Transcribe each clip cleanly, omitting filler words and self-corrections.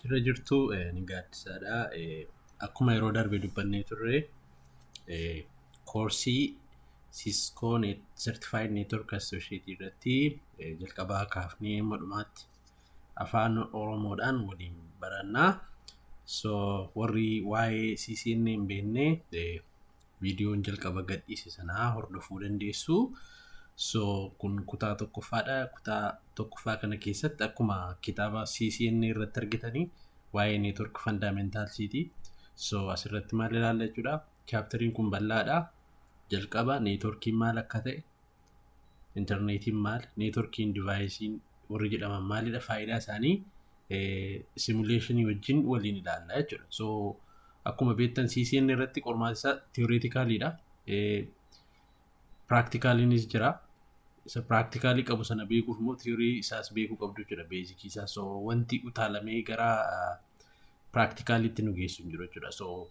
Irra jirtu ni gaaddisaadha. Akkuma yeroo darbe dubbannee turre, koorsii Cisco Certified Network Associate irratti jalqabaa kaafnee hamma dhumaatti afaan Oromoodhaan waliin barannaa. So warri waa'ee CCNA hin beekne, viidiyoon jalqaba gadhiise sanaa hordofuu dandeessu. So kun kutaa tokkoffaadha. Kutaa tokkoffaa kana keessatti akkuma kitaaba CCNA irratti argitanii waa'ee network fundamentalsiiti. So asirratti maal ilaalla jechuudha? Chapteriin kun bal'aadha. Jalqaba networkiin maal akka ta'e, intarneetiin maal, networkiin deviceiin warri jedhaman maalidha, faayidaa isaanii simulationii wajjin waliin ilaalla jechuudha. So akkuma beektan CCNA irratti qormaati isaa theoreticaliidha. Practicaliinis jira. Isa practicalii qabu sana beekuuf immoo theory isaas beekuu qabdu jechuudha, basicii isaa. So wanti utaalamee gara practicaliitti nu geessu hin jiru jechuudha. So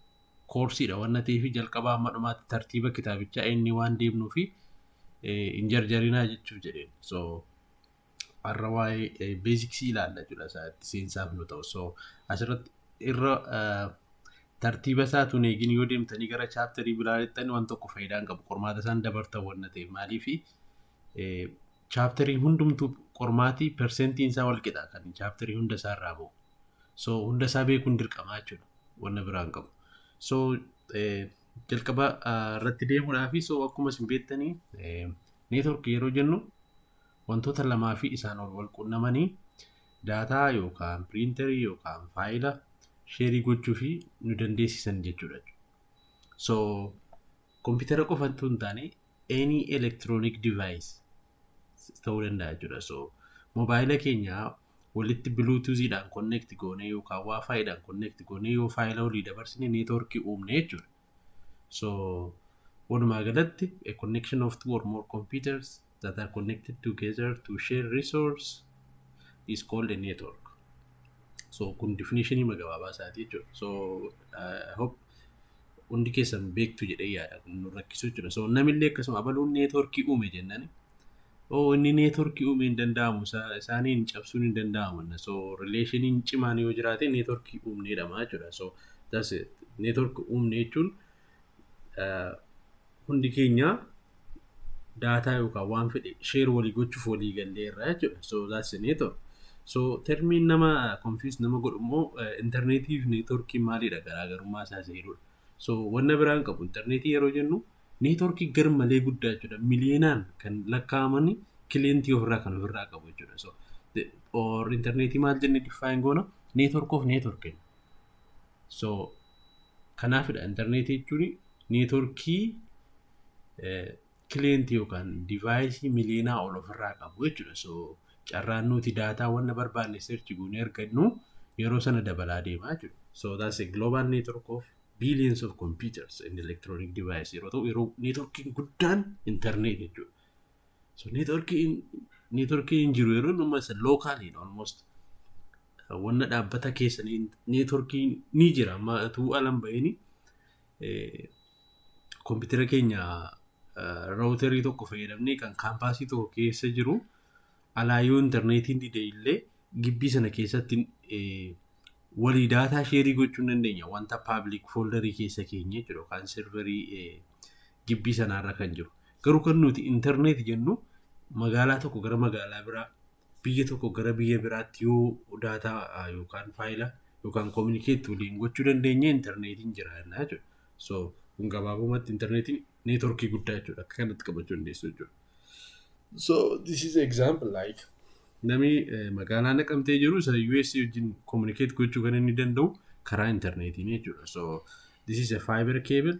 koorsiidha wanna ta'eef jalqabaa hamma dhumaatti tartiiba kitaabichaa inni waan deemnuu fi hin jarjarinaa jechuuf jedheen. So har'a waa'ee basicsii ilaalla jechuudha, isaatti seensaaf nu ta'u. So asirratti irra tartiiba isaatuun eegin yoo deemtanii gara chapterii biraa dhaqxan waan tokko faayidaa hin qabu. Qormaata isaan dabartan wanna ta'eef, maaliifi chapterii hundumtuu qormaatii percentiin isaa wal qixa kan chapterii hunda isaa irraa bahu. So hunda isaa beekuun dirqamaa jechuudha. Wanna biraa hin qabu. So jalqaba irratti deemuudhaafi, so akkuma isin beektanii, networkii yeroo jennu wantoota lamaa fi isaan ol wal quunnamanii data yookaan printerii yookaan faayila share gochuu fi nu dandeessisan jechuudha. So kompiitara qofatu hin taane, any electronic device ta'uu danda'a jechuudha. So mobaayila keenya walitti Bluetoothiidhaan connect goonee yookaan WiFiidhaan connect goonee yoo faayila walii dabarsine networkii uumne jechuudha. So walumaa galatti a connection of two or more computers that are connected together to share resource is called a network. So kun definitionii gabaabaa isaati jechuudha. So I hope hundi keessan beektu jedhee yaada, kun nu rakkisu jechuudha. So namillee akkasuma abaluun networkii uume jennani. Oh, inni networkii uume hin danda'amu, isaaniin cabsuun hin danda'amu. So relationiin cimaan yoo jiraate networkii uumne jedhama jechuudha. So that's it. Network uumne jechuun hundi keenya data yookaan waan fedhe share walii gochuuf walii galleerra jechuudha. So that's a network. So termiin nama confuse nama godhu immoo intarneetii fi networkii maalidha garaagarummaa isaa jedhudha. So wanna biraan qabu, intarneetii yeroo jennu networkii gar malee guddaa jechuudha. Miliyoonaan kan lakkaa'aman clientii ofirraa kan ofirraa qabu jechuudha. So or intarneetii maal jennee define goona? Network of network. So kanaafidha intarneetii jechuun networkii clientii yookaan deviceii miliyoonaa ol ofirraa qabu jechuudha. So carraan nuti data wanna barbaanne search goonee argannu yeroo sana dabalaa deemaa jechuudha. So that's a global network of billions of computers and electronic device yeroo ta'u, yeroo networkiin guddaan internet jechuudha. So networkiin hin jiru yeroo inni isa localiin almost wanna dhaabbata keessanii networkiin ni jira, amma utuu alan bahini kompiitara keenya routerii tokko fayyadamnee kan campusii tokko keessa jiru alaa yoo intarneetiin dide illee gibbii sana keessatti walii data share gochuu hin dandeenya, wanta public folderii keessa keenya jechuudha yookaan serverii gibbii sanaarra kan jiru. Garuu kan nuti intarneet jennu magaalaa tokko gara magaalaa biraa, biyya tokko gara biyya biraatti yoo data yookaan faayila yookaan communicate waliin gochuu dandeenye intarneetiin jira jechuudha. So kun gabaabumatti intarneetiin networkii guddaa jechuudha. Akka kanatti qabachuu dandeessu jechuudha. So this is example, like namni magaalaa Naqamtee jiru isa US wajjin communicate gochuu kan inni danda'u karaa intarneetiin jechuudha. So this is a fiber cable,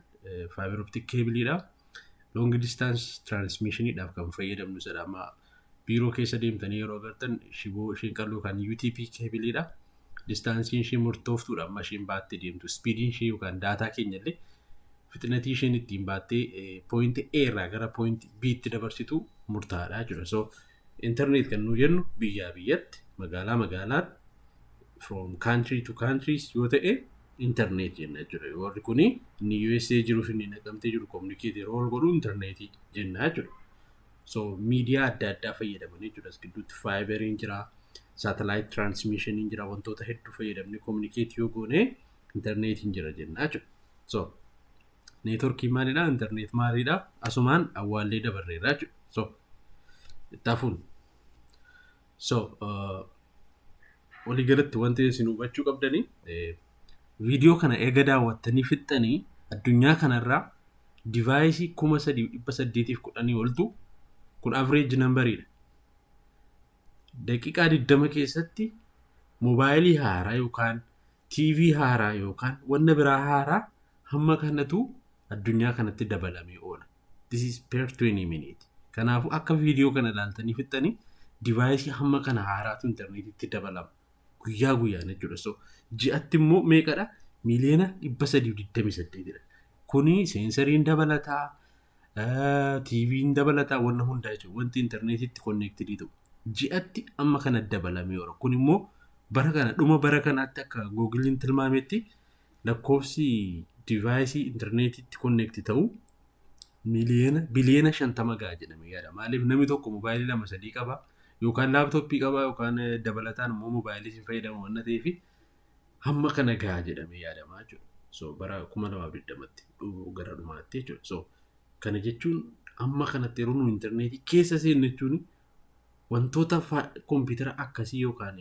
fiber optic cableidha. Long distance transmissioniidhaaf kan fayyadamnu jedha. Amma biiroo keessa deemtanii yeroo agartan shiboo isheen qal'oo kan UTP cableidha. Distanceiin ishee murtooftuudha amma isheen baattee deemtu. Speediin ishee yookaan data keenya illee fixinatii isheen ittiin baattee point A irraa gara point B tti dabarsitu murtaa'aadha jechuudha. So internet kan nu jennu biyyaa biyyatti, magaalaa magaalaatti, from country to countries yoo ta'e internet jenna jechuudha. Warri kuni inni USA jiruu fi inni Naqamtee jiru communicate yeroo wal godhu internetii jenna jechuudha. So miidiyaa adda addaa fayyadaman jechuudha. As gidduutti fiberiin jira, Satellite transmissioniin jira, wantoota hedduu fayyadamne communicate yoo goone intarneetiin jira jenna jechuudha. So networkiin maalidha? Internet maalidha? Asumaan awwaallee dabarreerra jechuudha. So itti hafuun. So waliigalatti wanti isin hubachuu qabdanii, viidiyoo kana eega daawwattanii fixxanii, addunyaa kanarraa deviceii 3810 oltu, kun average numberiidha. Daqiiqaa 20 keessatti moobaayilii haaraa yookaan TV haaraa yookaan wanna biraa haaraa hamma kanatu addunyaa kanatti dabalamee oola. This is per 20 minute. Kanaafuu akka viidiyoo kana ilaaltanii fixxanii deviceii hamma kana haaraatu intarneetitti dabalama. Guyyaa guyyaan jechuudha. So ji'atti immoo meeqadha? Miiliyoona 328dha. Kuni sensoriin dabalataa, TV'n dabalataa, wanna hundaa jechuudha. Wanti intarneetitti connectedii ta'u. Ji'atti amma kana dabalamee oola. Kun immoo bara kana, dhuma bara kanaatti akka Googleiin tilmaametti lakkoofsi deviceii intarneetitti connect ta'u miiliyoona biliyoona 50 ga'a jedhamee yaada. Maaliif? Namni tokko moobaayilii lama sadii qaba yookaan laaptooppii qaba yookaan dabalataan immoo moobaayilii si fayyadamu waan ta'eef hamma kana ga'a jedhamee yaadama jechuudha. So bara 2020tti gara dhumaatti jechuudha. So kana jechuun amma kanatti yeroo nu intarneetii keessa seenne jechuun wantoota koompitara akkasii yookaan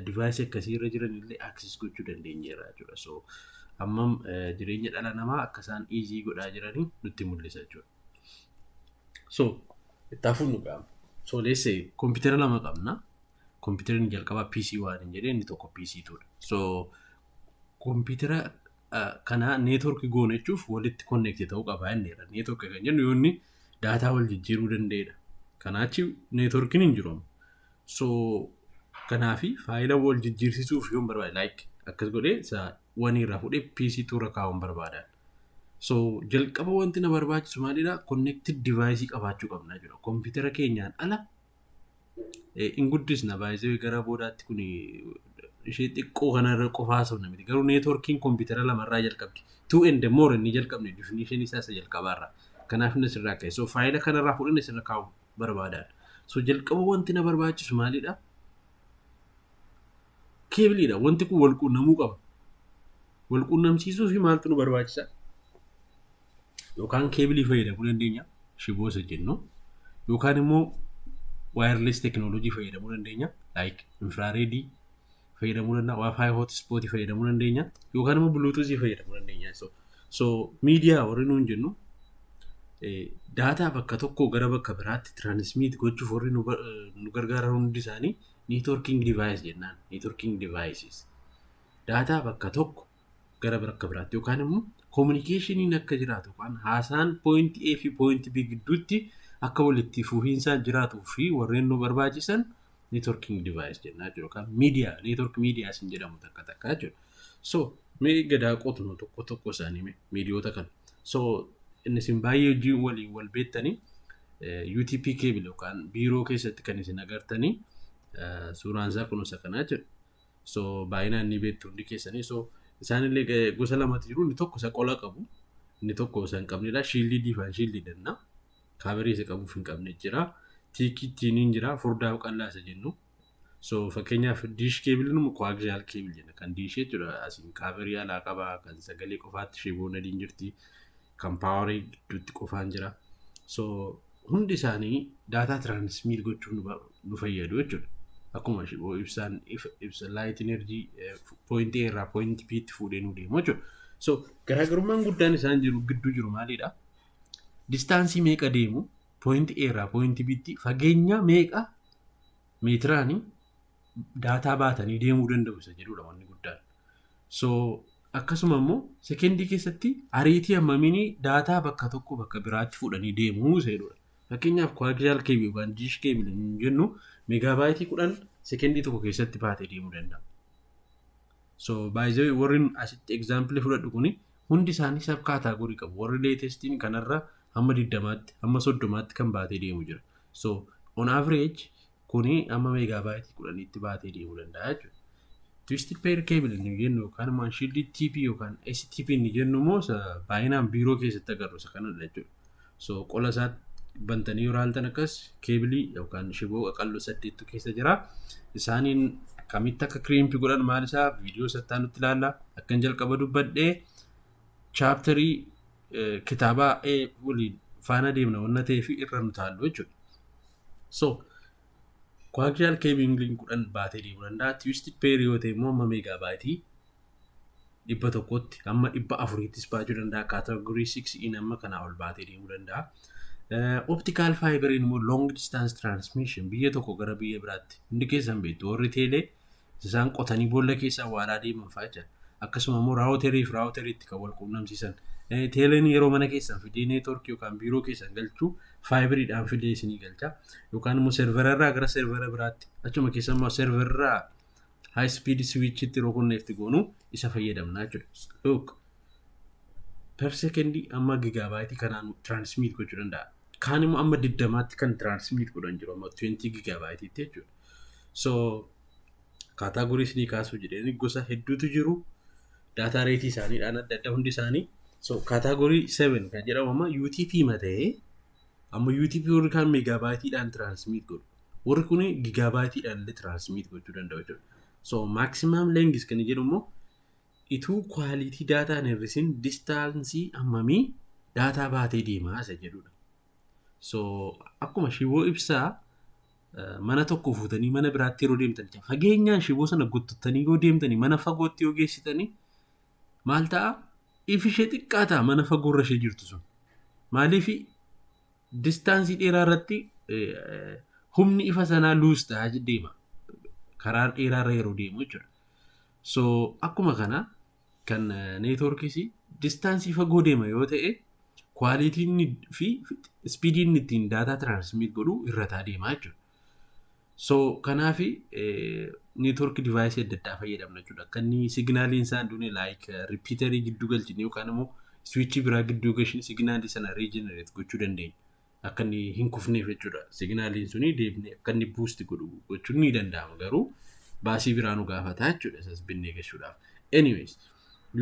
deviceii akkasii irra jiran illee access gochuu dandeenyeerra jechuudha. So hammam jireenya dhala namaa akka isaan easy godhaa jiranii nutti mul'isa jechuudha. So itti hafuun nu qaama. So let's say koompitara lama qabna. Koompitara jalqabaa PC waan hin jedhee, inni tokko PC 2dha. So koompitara kana networkii goone jechuuf walitti connect ta'uu qaba inniidha. Networkii kan jennu yoo inni daataa wal jijjiiruu danda'edha. Kanaachi networkiin hin jiru. So kanaafi faayila wal jijjiirsisuuf yoon barbaade, like akkas godhee isa one irraa fuudhee PC 2 irra kaa'uun barbaadan. So jalqaba wanti na barbaachisu maalidha? Connected device qabaachuu qabna jechuudha. Koompitara keenyaan ala hin guddisna baay'ee gara boodaatti, kun ishee xiqqoo kanarra qofaa haasofna miti. Garuu networkiin koompitara lamarraa jalqabdi. Two and more inni jalqabne definition isaa isa jalqabaarraa. Kanaaf inni asirraa ka'e. So faayila kanarraa fuudhee asirra kaa'uu barbaadan. So jalqaba wanti na barbaachisu maalidha? Cableiidha. Wanti kun wal quunnamuu qaba. Wal quunnamsiisuu fi maaltu nu barbaachisa? Yookaan cableii fayyadamuu dandeenya. Shiboo isa jennu. Yookaan immoo wireless technology fayyadamuu dandeenya. Like infraredii fayyadamuu danda'a. Wi-Fi hotspotii fayyadamuu dandeenya. Yookaan immoo bluetoothii fayyadamuu dandeenya. So miidiyaa warri nuun jennu, daataa bakka tokkoo gara bakka biraatti transmit gochuuf warri nu gargaaran hundi isaanii networking device jennaan. Networking devices. Daataa bakka tokko gara bakka biraatti yookaan immoo communicationiin akka jiraatu yookaan haasaan point A fi point B gidduutti akka walitti fufiinsaan jiraatuu fi warreen nu barbaachisan networking device jennaa jechuudha. Yookaan miidiyaa, network miidiyaa isin jedhamu takka takka jechuudha. So mee gadaa qotnu tokko tokko isaanii miidiyoota kana. So inni isin baay'ee hojii waliin wal beektanii UTP cable yookaan biiroo keessatti kan isin agartanii suuraan isaa kunuunsa kanaa jechuudha. So baay'inaan ni beektu hundi keessanii. So isaanillee gosa lamatu jiru. Inni tokko isa qola qabu, inni tokko isa hin qabnedha. Shieldedii fi unshielded jenna. Coverii isa qabuuf hin qabne jira. Thickii thiniin jira. Furdaa qal'aa isa jennu. So fakkeenyaaf dish cableiin coaxial cable jenna. Kan dishii jechuudha. Asiin coverii alaa qaba. Kan sagalee qofaatti shiboon adiin jirti. Kan powerii gidduutti qofaan jira. So hundi isaanii daataa transmit gochuuf nu fayyadu jechuudha. Akkuma shiboo ibsaan ibsa light energy pointii A irraa pointii B'tti fuudhee nu deemu jechuudha. So garaagarummaan guddaan isaan jiru gidduu jiru maalidha? Distanceii meeqa deemu? Pointii A irraa pointii B'tti fageenya meeqa meetiraanii daataa baatanii deemuu danda'u isa jedhudha wanni guddaan. So akkasuma immoo sekendii keessatti ariitii hammamiin daataa bakka tokko bakka biraatti fuudhanii deemuu isa jedhudha. Fakkeenyaaf coaxial cable yookaan dish cable jennu megabyteii 10 sekendii tokko keessatti baatee deemuu danda'a. So baay'ee warri asitti exampleii fudhadhu kuni hundi isaanii sub category qabu. Warri latestiin kanarra hamma 20tti hamma 30tti kan baatee deemu jira. So on average kuni hamma megabyteii 10tti baatee deemuu danda'a jechuudha. Twisted pair cable inni jennu yookaan immoo shielded TP yookaan STP inni jennu immoo baay'inaan biiroo keessatti agarru isa kanadha jechuudha. So qola isaa Bantanii yeroo ilaaltan akkas keebilii yookaan shiboo qaqalloo saddeettu keessa jira. Isaaniin akkamitti akka crimp godhan maal isaa viidiyoo sattaa nutti ilaalla. Akkan jalqaba dubbadhee, chapterii kitaabaa waliin faana deemna wanna ta'eef irra nu taallu jechuudha. So coaxial cableiin 10 baatee deemuu danda'a. Twisted pair yoo ta'e immoo amma megabyteii 100tti hamma 400ttis baachuu danda'a. Category 6 in amma kanaa ol baatee deemuu danda'a. Optical fiberiin immoo long distance transmission, biyya tokko gara biyya biraatti. Hundi keessan beektu, warri teelee isaan qotanii boolla keessa awwaalaa deeman fa'aa jira. Akkasuma immoo routerii fi routeriitti kan wal quunnamsiisan. Teeleen yeroo mana keessan fidee networkii yookaan biiroo keessan galchuu fiberiidhaan fidee isinii galcha. Yookaan immoo serverarraa gara servera biraatti, achuma keessa immoo serverarraa high speed switchitti yeroo connect goonu isa fayyadamna jechuudha. Look, per secondii amma gigabyteii kanaan transmit gochuu danda'a. Kaan immoo amma 20tti kan transmit godhan jiru, amma 20 gigabyteiitti jechuudha. So category isinii kaasuu jedhanii gosa hedduutu jiru. Data rateii isaaniidhaan adda adda hundi isaanii. So category 7 kan jedhamu amma UTP mata'ee, amma UTP warri kaan megabyteiidhaan transmit godhu. Warri kun gigabyteiidhaan illee transmit gochuu danda'u jechuudha. So maximum length kan jedhu immoo ituu quality data hin hir'isin distanceii hammamii data baatee deemaa isa jedhudha. So akkuma shiboo ibsaa mana tokko fuutanii mana biraatti yeroo deemtan, fageenyaan shiboo sana guttuttanii yoo deemtanii mana fagootti yoo geessitanii maal ta'a? Ifi ishee xiqqaa ta'a mana fagoorra ishee jirtu sun. Maaliif? Distanceii dheeraa irratti humni ifa sanaa lose ta'aa deema. Karaa dheeraarra yeroo deemu jechuudha. So akkuma kana kan networkiis distanceii fagoo deema yoo ta'e, qualityn fi speediin ittiin data transmit godhu irrataa deemaa jechuudha. So kanaaf network deviceii adda addaa fayyadamna jechuudha. Akka inni signaliin isaa hin duune, like repeaterii gidduu galchine yookaan immoo switchii biraa gidduu galchine signalii sana regenerate gochuu dandeenya. Akka inni hin kufneef jechuudha. Signaliin suni deebinee akka inni boost godhu gochuun ni danda'ama, garuu baasii biraa nu gaafata jechuudha isas binnee gashuudhaaf. Anyways,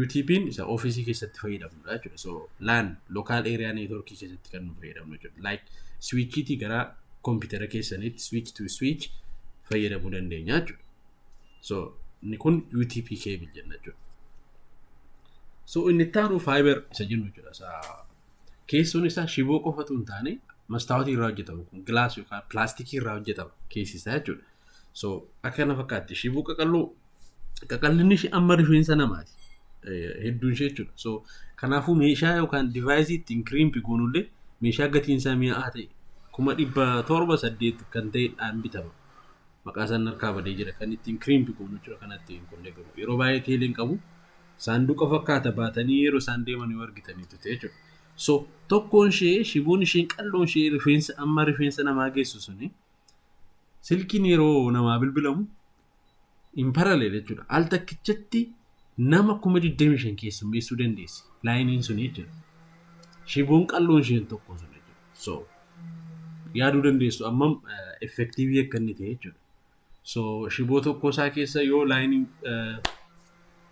UTP'n isa ofiisii keessatti fayyadamnudha jechuudha. So LAN, local area network keessatti kan nu fayyadamnu jechuudha. Like switchiitii gara kompiitara keessanitti switch to switch fayyadamuu dandeenya jechuudha. So inni kun UTP cable jenna jechuudha. So inni itti aanu fiber isa jennu jechuudha. Isa keessoon isaa shiboo qofatu hin taane, mastaawotii irraa hojjetama, kun glass yookaan pilaastikii irraa hojjetama keessi isaa jechuudha. So akka kana fakkaatti, shiboo qaqalloo, qaqallinni ishee amma rifeensa namaati. Hedduun ishee jechuudha. So kanaafuu meeshaa yookaan deviceii ittiin crimp goonullee meeshaa gatiin isaa mi'aa ta'e 700,000 kan ta'edhaan bitama. Maqaa isaan harkaa badee jira, kan ittiin crimp goonu jechuudha, kan ittiin connect goonu. Yeroo baay'ee teeleen qabu saanduqa fakkaata, baatanii yeroo isaan deeman yoo argitaniitu ta'e jechuudha. So tokkoon ishee, shiboon isheen qal'oon ishee rifeensa amma rifeensa namaa geessu suni, silkiin yeroo namaa bilbilamu in parallel jechuudha. Al takkichatti nama 25,000 keessummeessuu dandeessi. Lineiin suni jechuudha. Shiboon qal'oon isheen tokko sun jechuudha. So yaaduu dandeessu ammam effectiveii akka inni ta'e jechuudha. So shiboo tokko isaa keessa yoo lineiin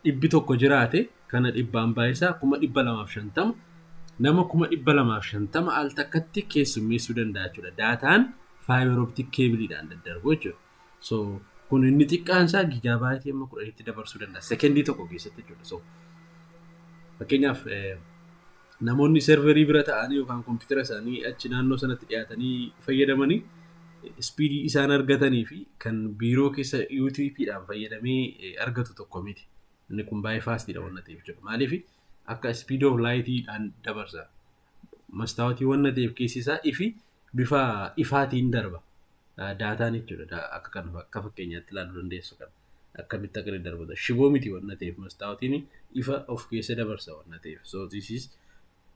100 jiraate, kana dhibbaan baay'isaa 250,000, nama 250,000 al takkatti keessummeessuu danda'a jechuudha. Dataan fiber optic cableiidhaan daddarbu jechuudha. So kun inni xiqqaan isaa gigabyteii amma 10tti dabarsuu danda'a. Sekendii tokko keessatti jechuudha. So fakkeenyaaf namoonni serverii bira ta'anii yookaan kompiitara isaanii achi naannoo sanatti dhiyaatanii fayyadamanii speedii isaan argatanii fi kan biiroo keessa UTP-dhaan fayyadamee argatu tokko miti. Inni kun baay'ee fastiidha waan ta'eef jechuudha. Maaliif? Akka speed of lightiidhaan dabarsa. Mastaawotii waan ta'eef keessi isaa ifi bifa ifaatiin darba. Dataan jechuudha. Akka kan akka fakkeenyaatti ilaaluu dandeessu kana. Akkamitti akka inni darbata. Shiboo miti waan ta'eef, mastaawotiin ifa of keessa dabarsa waan ta'eef. So this is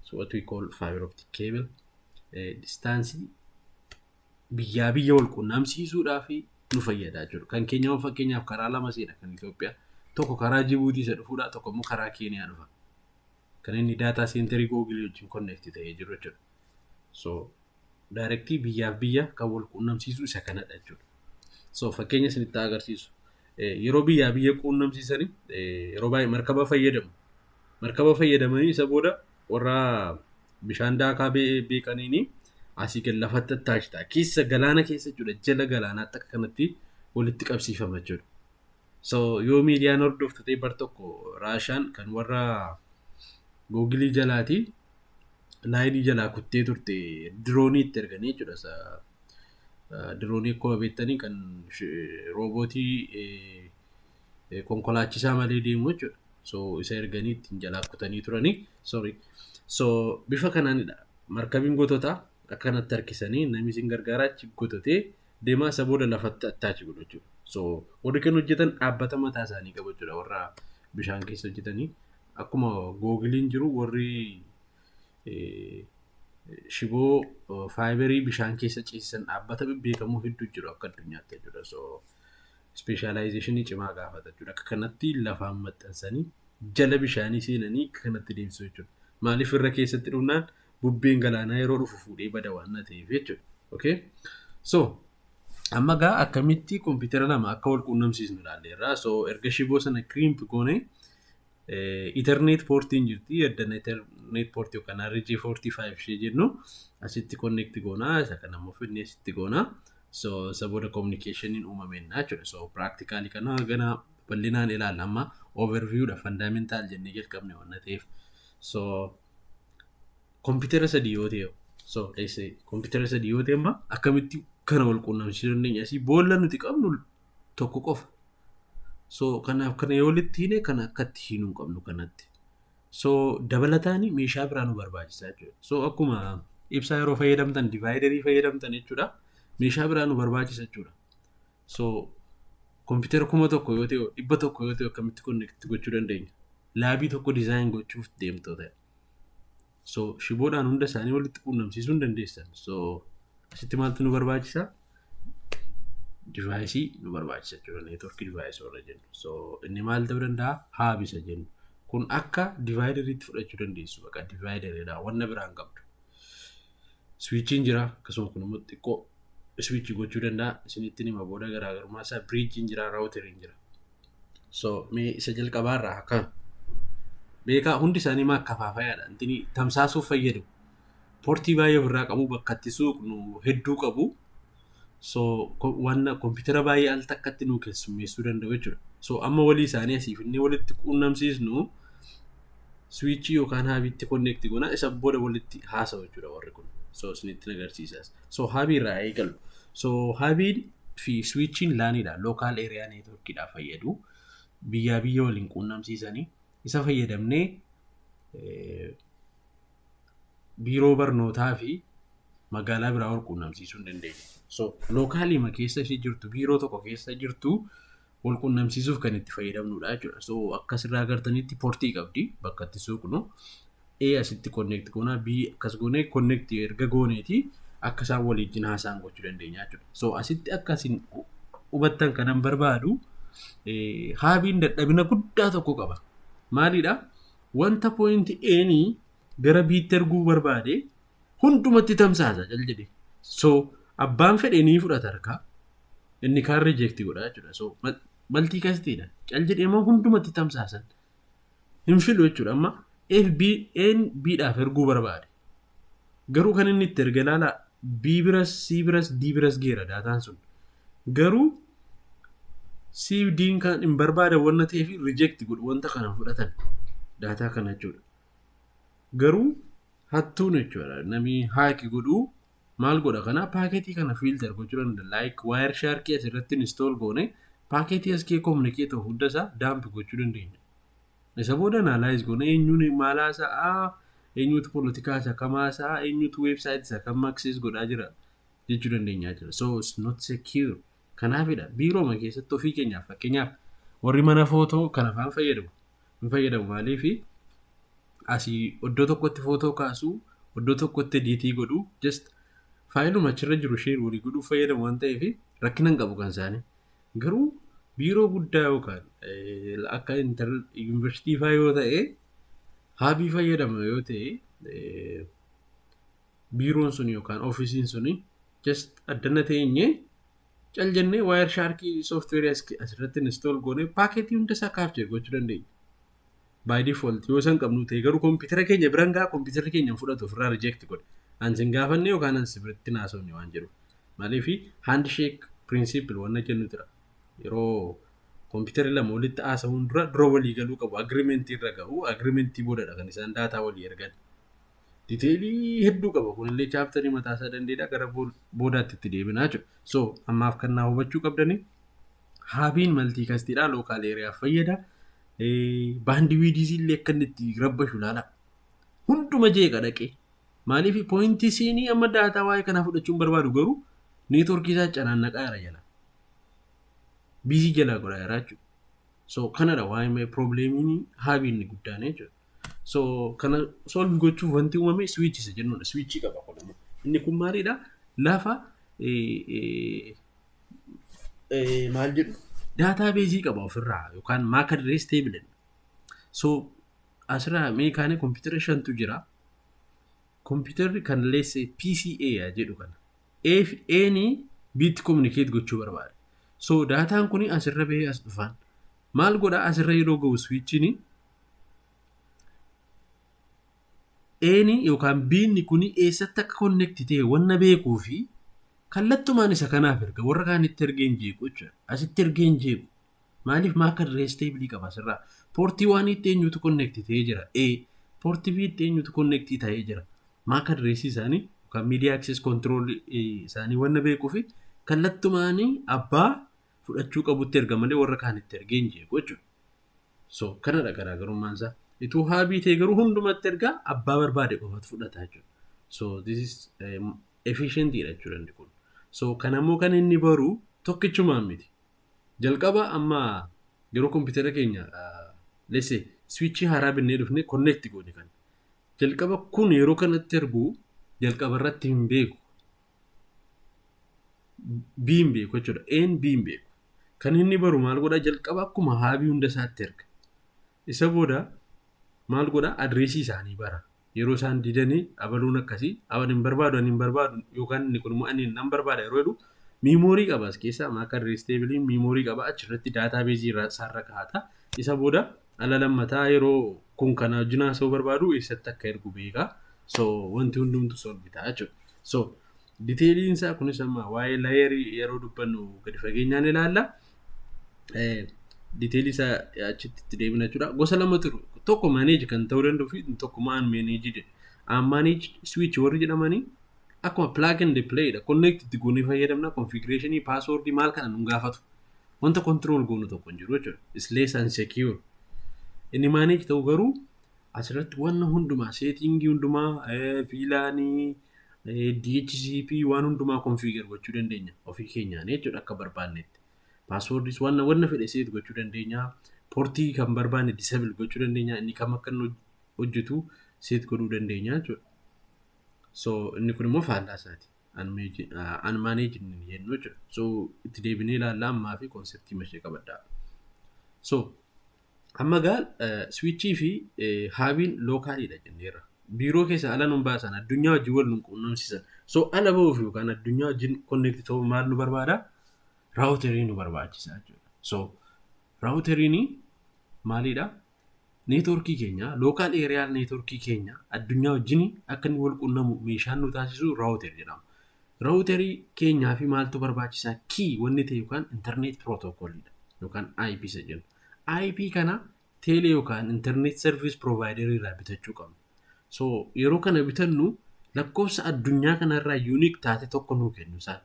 so what we call fiber optic cable. Distanceii biyyaa biyya wal quunnamsiisuudhaaf nu fayyada jechuudha. Kan keenya fakkeenyaaf karaa lama seena kan Itoophiyaa. Tokko karaa Jibuutii isa dhufuudha, tokko immoo karaa Keeniyaa dhufa. Kan inni data centerii Googleii wajjin connect ta'ee jiru jechuudha. So directii biyyaaf biyya kan wal quunnamsiisu isa kanadha jechuudha. So fakkeenya isinitti agarsiisu. Yeroo biyyaa biyya quunnamsiisanii yeroo baay'ee markaba fayyadamu. Markaba fayyadamanii isa booda warra bishaan daakaa beekaniini Asii gad lafatti attach ta'a. Keessa galaana keessa jechuudha. Jala galaanaatti akka kanatti walitti qabsiifama jechuudha. So yoo miidiyaan hordoftu ta'e, bar tokko Raashaan kan warra Googilii jalaati lineii jalaa kuttee turte, diroonii itti erganii jechuudha. Diroonii akkuma beektanii kan roobootii konkolaachisaa malee deemu jechuudha. So isa erganii ittiin jalaa kutanii turanii. Sorry. So bifa kanaanidha. Markabiin gootota akkanatti harkisanii namni isin gargaaraa achi goototee deemaa, isa booda lafatti attach godhu jechuudha. So warri kan hojjetan dhaabbata mataa isaanii qabu jechuudha, warra bishaan keessa hojjetanii. Akkuma Googiliin jiru, warri shiboo fiberii bishaan keessa ceesisan dhaabbata bebbeekamoo hedduu jiru akka addunyaatti jechuudha. So specializationii cimaa gaafata jechuudha. Akka kanatti lafaan maxxansanii jala bishaanii seenanii akka kanatti deemsisu jechuudha. Maaliif, irra keessatti dhufnaan bubbeen galaanaa yeroo dhufu fuudhee bada waan ta'eef jechuudha. Okay? So amma gaa akkamitti kompiitara lama akka wal quunnamsiisnu ilaalleerra. So erga shiboo sana crimp goone, ethernet portiin jirti. Addana ethernet portii yookaan RJ45 ishee jennu asitti connect goonaa, isa kana immoo fidnee asitti goonaa. So isa booda communicationiin uumameenna jechuudha. So practically kana gana bal'inaan ilaalla, amma overviewdha, fundamental jennee jalqabne waan ta'eef. So kompiitara sadii yoo ta'e, so let's say kompiitara sadii yoo ta'e, amma akkamitti kana wal quunnamsiisuu dandeenya? Asii boolla nuti qabnu tokko qofa. So kanaaf kana yoo walitti hiine, kana akkatti hiinuu hin qabnu kanatti. So dabalataanii meeshaa biraa nu barbaachisa jechuudha. So akkuma ibsaa yeroo fayyadamtan dividerii fayyadamtan jechuudha. Meeshaa biraa nu barbaachisa jechuudha. So kompiitara 1000 yoo ta'e, 100 yoo ta'e, akkamitti connect gochuu dandeenya? Labii tokko design gochuuf deemtoo ta'e. So shiboodhaan hunda isaanii walitti quunnamsiisuu hin dandeessan. So asitti maaltu nu barbaachisa? Deviceii nu barbaachisa jechuudha. Networkii deviceii warra jennu. So inni maal ta'uu danda'a? Hub isa jennu. Kun akka divideriitti fudhachuu dandeessu. Bakka divideriidha. Wanna biraan qabdu. Switchiin jira. Akkasuma kun immoo xiqqoo switchii gochuu danda'a. Isinitti hima booda garaagarummaa isaa. Bridgeiin jira. Routeriin jira. So mee isa jalqabaarraa akkam? Beekaa, hundi isaanii maa akkafaafayaadha. Intini tamsaasuuf fayyadu. Portii baay'ee ofirraa qabu, bakka itti suuqnu hedduu qabu. So wanna kompiitara baay'ee al takkatti nuu keessummeessuu danda'u jechuudha. So amma walii isaanii asiif inni walitti quunnamsiisnu, switchii yookaan hubiitti connect goona, isa booda walitti haasa'u jechuudha warri kun. So isinitti agarsiisas. So hubii irraa eegalu. So hubiin fi switchiin LANiidha. Local area networkiidhaaf fayyadu. Biyyaa biyya waliin quunnamsiisanii isa fayyadamnee biiroo barnootaa fi magaalaa biraa wal quunnamsiisuu hin dandeenya. So localiima keessa ishee jirtu, biiroo tokko keessa jirtu wal quunnamsiisuuf kan itti fayyadamnudha jechuudha. So akkasirraa agartanitti portii qabdi bakka itti suuqnu. A asitti connect goona, B akkas goonee connect erga gooneeti akka isaan waliin haasa'an gochuu dandeenya jechuudha. So asitti akkasiin hubattan kanan barbaadu, hubiin dadhabina guddaa tokko qaba. Maalidha? Wanta point A'nii gara B'tti erguu barbaade hundumatti tamsaasa cal jedhe. So abbaan fedhe ni fudhata harkaa. Inni kaan reject godha jechuudha. So multicastiidha. Cal jedhee immoo hundumatti tamsaasan. Hin filu jechuudha. Amma F B N B dhaaf erguu barbaade. Garuu kan inni itti erge ilaalaa, B biras, C biras, D biras geera dataan sun. Garuu C D'n kan hin barbaadan wanna ta'eef reject godhu, wanta kana fudhatan, data kana jechuudha. Garuu hattuun jechuudha, namni hack godhuu maal godha? Kana packetii kana filter gochuu danda'a. Like Wiresharkii asirratti install goone, packetii as kee communicate ta'u hunda isaa dump gochuu dandeenya. Isa booda analyze goone, eenyuun maal haasa'aa, eenyutu poolitikaa isa kam haasa'aa, eenyutu website isa kam access godhaa jira jechuu dandeenya jechuudha. So it's not secure. Kanaafidha biirooma keessatti ofii keenyaaf, fakkeenyaaf warri mana footoo kana afaan fayyadamu. Hin fayyadamu, maaliifi asii iddoo tokkotti footoo kaasuu, iddoo tokkotti editii godhuu, just fileuma achirra jiru share walii godhuu fayyadamu waan ta'eef rakkina hin qabu kan isaanii. Garuu biiroo guddaa yookaan akka yuunivarsiitii fa'aa yoo ta'e, hubii fayyadama yoo ta'e, biiroon sun yookaan officeiin suni just addana teenyee cal jennee Wiresharkii softwareii asirratti install goonee packetii hunda isaa capture gochuu dandeenya. By default yoo san qabnu ta'e garuu kompiitara keenya biran gaa, kompiitarri keenya hin fudhatu, ofirraa reject godhe. An sin gaafanne yookaan an si biratti naasofne waan jedhu. Maaliif handshake principle wanna jennu jira. Yeroo kompiitarri lama walitti haasa'uun dura dura walii galuu qabu. Agreementii irra gahu. Agreementii boodadha kan isaan daataa walii ergan. Detailii hedduu qaba. Kunillee chapterii mataa isaa danda'edha. Gara boodaatti itti deebinaa jechuudha. So ammaaf kan naa hubachuu qabdanii hubiin multicastiidha. Local areaaf fayyada. Bandwidthii illee akka inni itti rabbashu ilaala. Hunduma jeeqa dhaqee. Maaliif pointii siinii amma daataa waa'ee kanaa fudhachuun barbaadu garuu networkii isaa canaannaqaa jira jala. Busy jalaa godhaa jira jechuudha. So kanadha waa'ee problemiin hubiin inni guddaan jechuudha. So kana solve gochuuf wanti uumame switch isa jennudha. Switchii qaba kun immoo. Inni kun maalidha? Lafa maal jedhu databaseii qaba ofirraa yookaan MAC address table. So asirraa meekaanii kompiitara shantu jira. Kompiitarri kan leesse PCA jedhu kana. A'ni B'tti communicate gochuu barbaada. So daataan kun asirra bahee as dhufaan. Maal godhaa asirra yeroo gahu switchiin A'ni yookaan B'ni kun eessatti akka connect ta'e wanna beekuu fi kallattumaan isa kanaaf erga warra kaanitti ergee hin jeequ jechuudha. Asitti ergee hin jeequ. Maaliif MAC address tableii qaba asirraa. Portii waan itti eenyutu connect ta'ee jira. A. Portii B itti eenyutu connect ta'ee jira. MAC addressii isaanii yookaan media access control isaanii wanna beekuu fi kallattumaan abbaa fudhachuu qabutti erga malee warra kaanitti ergee hin jeequ jechuudha. So kanadha garaagarummaan isaa. Ituu hubii ta'e garuu hundumatti ergaa abbaa barbaade qofatu fudhata jechuudha. So this is efficientidha jechuudha inni kun. So kanammoo kan inni baru tokkichumaan miti. Jalqaba amma yeroo kompiitara keenya lesse switchii haaraa binnee dhufne connect goone kan. Jalqaba kun yeroo kanatti ergu jalqaba irratti hin beeku. B hin beeku jechuudha. A'n B hin beeku. Kan inni baru maal godhaa jalqaba akkuma hubii hunda isaatti erga. Isa booda maal godhaa addressii isaanii bara. Yeroo isaan didanii abaluun akkasii aban hin barbaadu ani hin barbaadu yookaan inni kun immoo ani nan barbaada yeroo jedhu memory qaba as keessaa MAC address tableiin memory qaba achirratti databaseii isaarra kaa'ata. Isa booda ala lammataa yeroo kun kana wajjin haasa'uu barbaadu eessatti akka ergu beeka. So wanti hundumtu solve ta'a jechuudha. So detailiin isaa kunis amma waa'ee layerii yeroo dubbannu gadi fageenyaan ilaalla. Detailii isaa achitti itti deebina jechuudha. Gosa lama jiru. Tokko manage kan ta'uu danda'u fi tokko unmanaged. Unmanaged switch warri jedhamanii akkuma plug and play dha. Connect itti goonee fayyadamna. Configuration password maal kana nu gaafatu. Wanta control goonu tokko hin jiru jechuudha. It's less unsecure. Inni manage ta'u garuu asirratti wanna hundumaa settingii hundumaa VLANii DHCP waan hundumaa configure gochuu dandeenya ofii keenyaan jechuudha akka barbaannetti. Passwordis wanna wanna fedhe set gochuu dandeenya. Portii kan barbaanne disable gochuu dandeenya. Inni kam akka inni hojjetu set godhuu dandeenya jechuudha. So inni kun immoo faallaa isaati. Unmanaged inni jennu jechuudha. So itti deebinee ilaallaa ammaa fi conceptii mashee qabaddaa. So amma gaal switchii fi hubiin localiidha jenneerra. Biiroo keessa ala nun baasan addunyaa wajjin wal nun quunnamsiisan. So ala ba'uuf yookaan addunyaa wajjin connect ta'uu maal nu barbaada? Routerii nu barbaachisa jechuudha. So routeriin maalidha? Networkii keenya local area networkii keenya addunyaa wajjin akka inni wal quunnamu meeshaan nu taasisu router jedhama. Routerii keenyaa fi maaltu barbaachisaa? Key wanni ta'e yookaan internet protocoliidha yookaan IP isa jennu. IP kana teelee yookaan internet service providerii irraa bitachuu qabna. So yeroo kana bitannu lakkoofsa addunyaa kanarraa unique taate tokko nuu kennu isaan.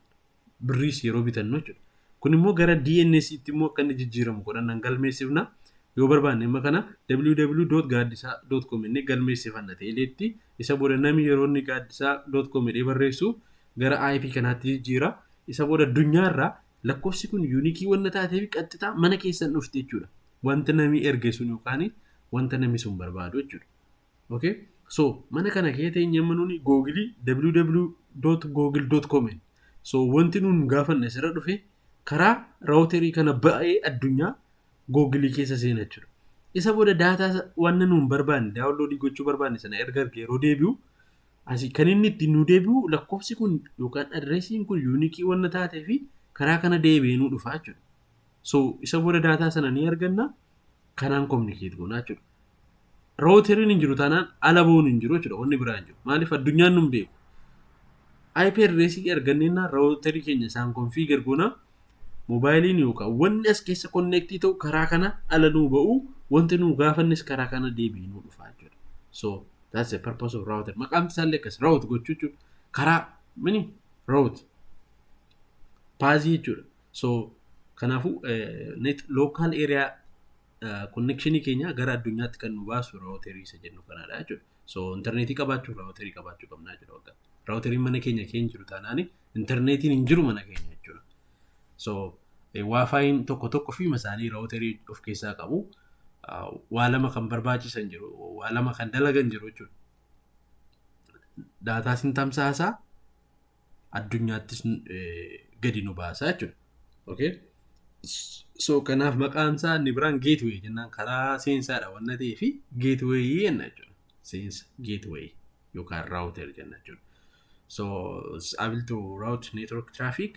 Birriis yeroo bitannu jechuudha. Kun immoo gara DNS tti immoo akka inni jijjiiramu godhan galmeessifna. Yoo barbaanne amma kana www.gaaddisaa.com inni galmeessifanna teeleetti isa booda namni yeroo inni gaaddisaa.com jedhee barreessu gara IP kanaatti jijjiira. Isa booda addunyaarraa lakkoofsi kun uniqueii wanna taateef qaxxitaa mana keessan dhufti jechuudha. Wanta namni erge sun yookaan wanta namni sun barbaadu jechuudha. Okay? So mana kana keessa teenyee amma nuni Googleii www.google.com. So wanti nun gaafanne asirra dhufe karaa routerii kana ba'ee addunyaa Googleii keessa seena jechuudha. Isa booda daataa wanna nuun barbaanne downloadii gochuu barbaanne sana erga erga yeroo deebi'u asii kan inni ittiin nu deebi'u lakkoofsi kun yookaan addressiin kun uniqueii wanna taatee fi karaa kana deebi'ee nu dhufa jechuudha. So isa booda daataa sana ni arganna kanaan communicate goona jechuudha. Routeriin hin jiru taanaan ala ba'uun hin jiru jechuudha wanni biraa hin jiru. Maaliif addunyaan nun beeku. IP addressii arganneenna routerii keenya isaan configure goona. Moobaayiliin yookaan wanni as keessa connectii ta'u karaa kana ala nuu ba'u, wanti nuu gaafannis karaa kana deebi'ee nuu dhufa jechuudha. So that's the purpose of router. Maqaan isaallee akkas route gochuu jechuudha. Karaa mini route pathii jechuudha. So kanaafuu net local area connectionii keenya gara addunyaatti kan nu baasu routerii isa jennu kanadha jechuudha. So intarneetii qabaachuuf routerii qabaachuu qabna jechuudha. Bakka routeriin mana keenya keenya jiru taanaan intarneetiin hin jiru mana keenya jechuudha. So WiFiin tokko tokko fi isaanii routerii of keessaa qabu. Waa lama kan barbaachisan jiru, waa lama kan dalagan jiru jechuudha. Daataa sin tamsaasaa, addunyaattis gadi nu baasaa jechuudha. Okay? So kanaaf maqaan isaa inni biraan gateway jennaan, karaa seensaadha wanna ta'ee fi gateway jenna jechuudha. Seensa, gateway yookaan router jenna jechuudha. So it's able to route network traffic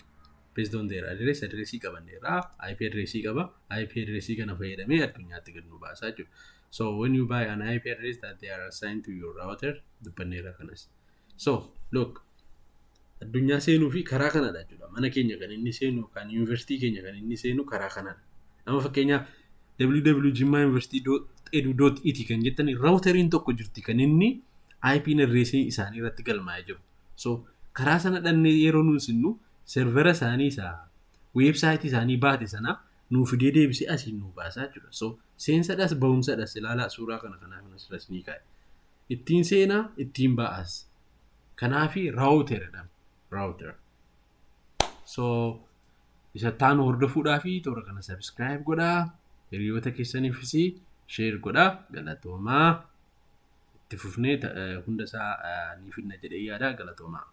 based on their address. Addressii qabanneerra, IP addressii qaba. IP addressii kana fayyadamee addunyaatti gad nu baasaa jechuudha. So when you buy an IP address that they are assigned to your router, dubbanneerra kanas. So look, addunyaa seenuu fi karaa kanadha jechuudha. Mana keenya kan inni seenu yookaan yuunivarsiitii keenya kan inni seenu karaa kanadha. Amma fakkeenyaaf www.jimmauniversity.edu.et kan jettan routeriin tokko jirti kan inni IP addressii isaanii irratti galmaa'ee jiru. So karaa sana dhannee yeroo nuun sinnu servera isaanii isa weebsaayitii isaanii baate sana nuu fidee deebisee asiin nuu baasaa jechuudha. So seensadhas ba'umsadhas ilaalaa, suuraa kana kanaaf asirras ni kaa'e. Ittiin seenaa, ittiin ba'as. Kanaafi router jedhama. Router. So isa taanu hordofuudhaa fi toora kana subscribe godhaa. Hiriyoota keessaniifis share godhaa. Galatoomaa. Itti fufnee hunda isaa ni fidna jedhee yaada. Galatoomaa.